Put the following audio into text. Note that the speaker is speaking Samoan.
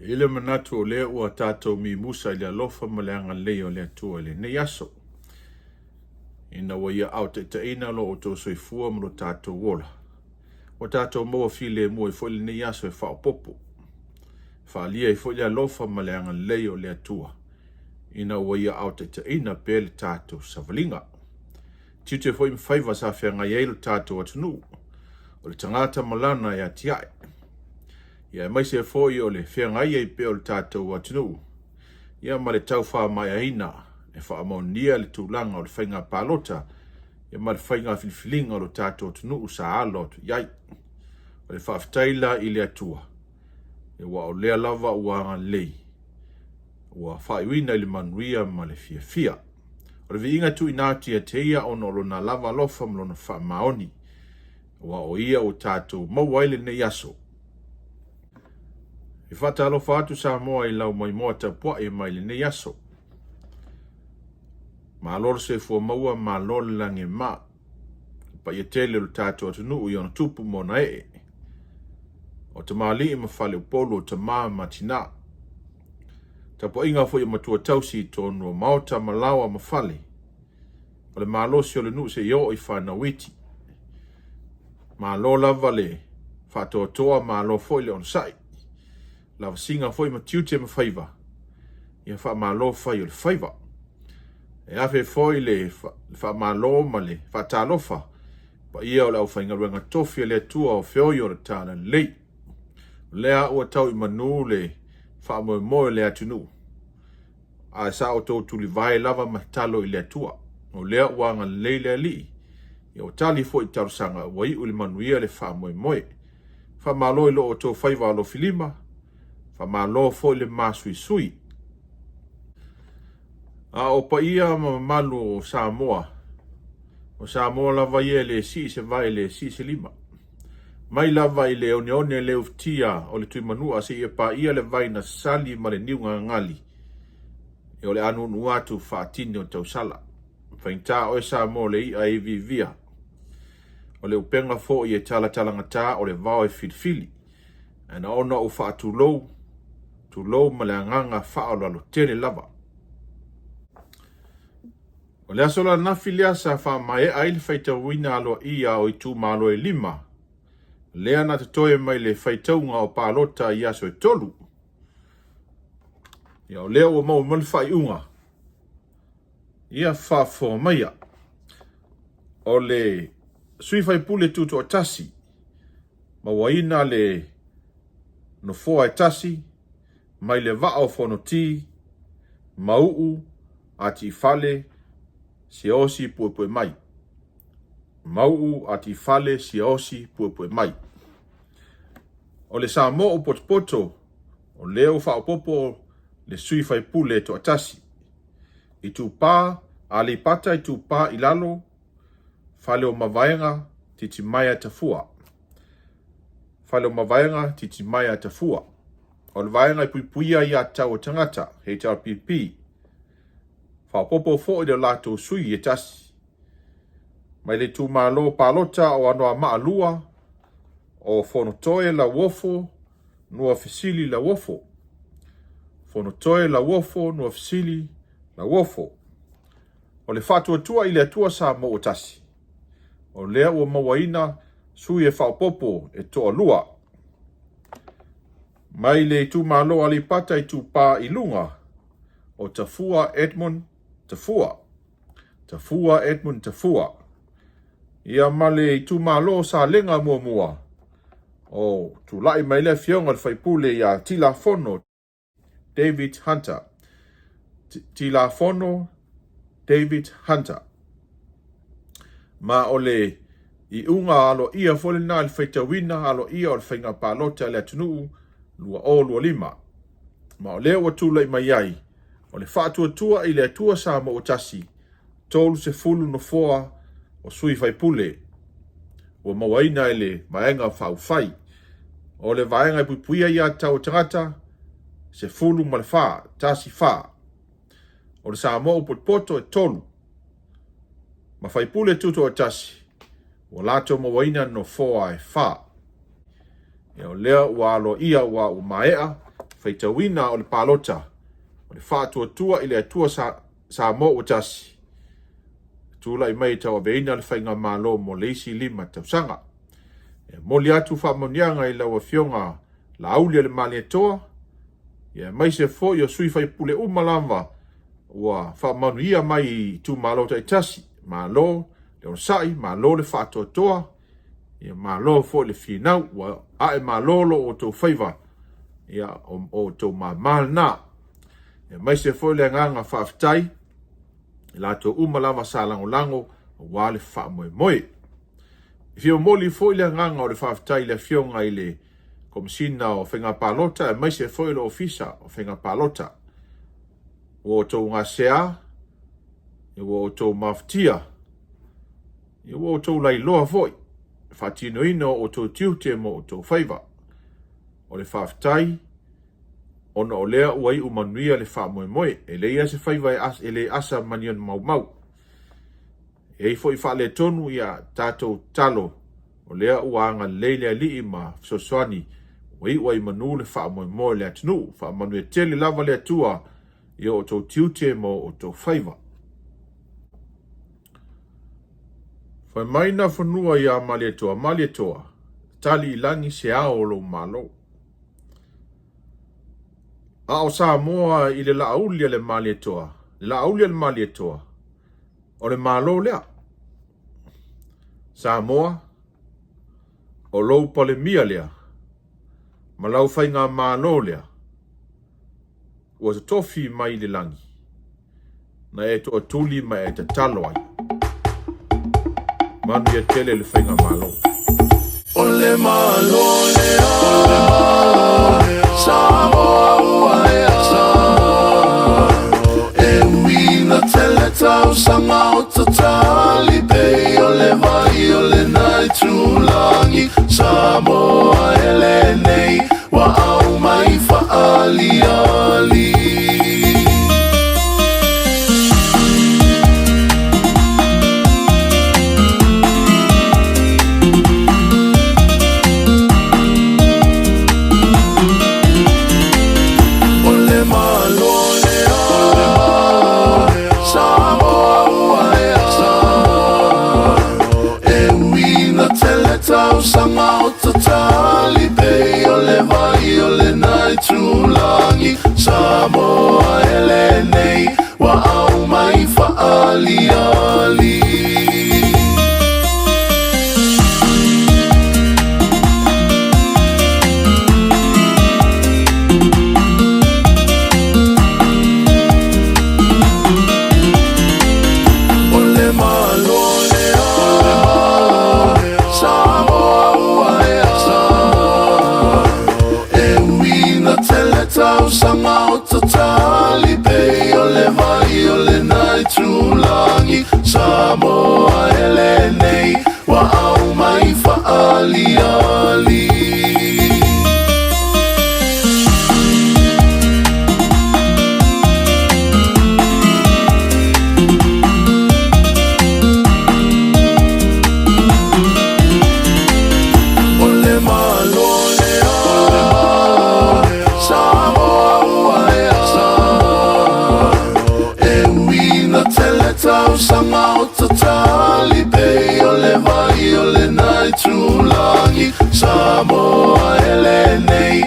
E i ai le manatu o lea ua tatou mimusa i le alofa ma le agalelei o le Atua i lenei aso, ina ua Ia aotaitaiina lo outou soifua ma lo tatou ola, ua tatou maua filemu ai foi lenei aso e faaopoopo, e faaalia ai foi le alofa ma le agalelei o le Atua, ina ua Ia aotaitaiina pea le tatou savaliga. Tiute foi ma faiva sa feagai ai lo tatou atunuu, o le tagata ma lana e atiae. Ia aemaise foi o le feagai ai pea o le tatou atunuu ia ma le tau faamaeaina e faamaonia le tulaga o le faiga palota ia ma le faiga filifiliga o lo tatou atunuu sa alo atu i ai. O le faafetai la i le Atua, aua o lea lava ua agalelei, ua faaiuina i le manuia ma le fiafia. O le viiga tuuina atu ia te Ia ona o Lona lava alofa ma Lona faamaoni, aua o Ia ua tatou maua ai lenei aso. E faatalofa atu Samoa i lau maimoa tapuai mai lenei aso. Malo le soifua maua, malo le lagi e ma. Le paia tele o le tatou atunuu i ona tupu ma ona ee. O tamalii ma faleupolu o tama ma tina. Tapuaiga foi a matua tausi i totonu o maota ma laoa ma fale. O le malosi o le nuu seia oo i fanau iti. Malo lava le faatoatoa, malo foi le onosai. Lavasiga foi ma tiute ma faiva, ia faamalo fai o le faiva. E afe foi le faamalo ma le faatalofa paia o le aufaigaluega tofi a le Atua o feoi o le Talalelei. O lea ua tau i manu le faamoemoe o le atunuu, ae sa outou tulivae lava ma tatalo i le Atua. O lea ua agalelei le Alii, ia ua tali foi i talosaga, ua iu i le manuia le faamoemoe. Faamalo i lo outou faiva alofilima, faamalo foi le masuisui. A o paia ma mamalu o Samoa, o Samoa lava ia e le sii se vae e le sii se lima. Mai lava i le oneone le ufitia o le Tuimanua seia paia le vai na sali ma le niu gagali, e o le anuanu atu faatini o tausala. Faigata oe Samoa o le i'a e iviivia. O le upega foi e talatalagata o le vao e filifili. Ae na ona ou faatulou, tulou ma le agaga faaaloalo tele lava. O le aso ananafi lea sa faamaea ai le faitauina aloaia o itumalo e lima, lea na totoe mai le faitauga o palota i aso e tolu. Ia, o lea ua maua mai le faaiuga. Ia faafofoga maia. O le sui faipule tutoatasi, mauaina le nofoa e tasi mai le vaa o Fonoti, Mauu, Atiifale, Siaosi Puepuemai. Mauu, Atiifale, Siaosi Puepuemai. O le Samoa o Potopoto, o lea ua faaopoopo le sui faipule e toatasi. Itupa, Aleipata Itupa i Lalo, Faleomavaega Titimaea Tafua. Faleomavaega Titimaea Tafua. O le vaega e puipuia ia tau o tagata, HRPP. Faaopoopo foi le latou sui e tasi. Mai le itumalo palota o Anoamaa 2, o Fonotoe Lauofo Nuafesili Lauofo. Fonotoe Lauofo Nuafesili Lauofo. O le faatuatua i le Atua Samoa ua tasi. O lea ua mauaina sui e faaopoopo e toalua. Mai le itumalo Aleipata Itupa i Luga, o Tafua Edmund Tafua. Tafua Edmund Tafua. Ia ma le itumalo Salega muamua, o tulai mai le afioga i le faipule ia Tilafono David Hunter. Tilafono David Hunter. Ma o le iuga aloaia foi lena i le faitauina aloaia o le faiga palota a le atunuu 2025. Ma o lea ua tulai mai ai, o le faatuatua i le Atua Samoa ua tasi, 30 nofoa o sui faipule ua mauaina e le Vaega Faaupufai. O le vaega e puipuia ia tau tagata, 14, 14. O le Samoa ua potopoto e 3. Ma faipule tutoatasi ua latou mauaina nofoa e 4. Ia, o lea ua aloaia ua maea. faitauina o le palota o le Faatuatua i le Atua Samoa ua Tasi, tulai mai e tauaveina le faigamalo mo le isi 5 tausaga. E momoli atu faamanuiaga i lau Afioga Laaulialemalietoa, aemaise foi o sui faipule uma lava ua faamanuia mai i itumalo taitasi. Malo le onosai, malo le faatoatoa, malo foi le finau, ua ae malo lo outou faiva, o outou mama na. Aemaise foi le agaga faafetai i latou uma lava sa lagolago aua le faamoemoe. E fia momoli foi le agaga o le faafetai i le Afioga i le Komesina o Faiga Palota aemaise foi o le Ofisa o Faiga Palota. Ua outou gasea, ua outou mafatia, ua outou lailoa foi le faatinoina o outou tiute ma outou faiva. O le faafetai ona o lea ua iu manuia le faamoemoe. E leai lava se faiva e le asa ma ni ona maumau. E i ai foi faaletonu, ia tatou tatalo o lea ua agalelei le Alii ma fesoasoani ua iu ai i manu le faamoemoe o le atunuu. Faamanuia tele lava le Atua i o outou tiute ma o outou faiva. Fai mai Nafanua ia Malietoa, Malietoa, tali i lagi se ao o lou Malo. A o Samoa i le laauli a le Malietoa, le laauli a le Malietoa, o le Malo lea. Samoa, o lou palemia lea, ma lau faigamalo lea, ua totofi mai le lagi, na e toatuli ma e tatalo ai. Manuia tele le faigamalo. O le Malo lea, Samoa ua ea. E ui ina tele tausaga o tatali pei o le vai o lena itulagi, Samoa e lenei ua aumai faaliali. O le Malo lea, Samoa ua ea. E ui ina tele tausaga o tatali pei o le vai o lena itulagi, Samoa e lenei ua aumai faaliali. O le Malo lea, Samoa ua ea. E ui ina tele tausaga o tatali pei o le vai o lena itulagi, Samoa e lenei ua aumai faaliali. O le Malo lea, Samoa ua ea. E ui ina tele tausaga o tatali pei o le vai o lena itulagi, Samoa e lenei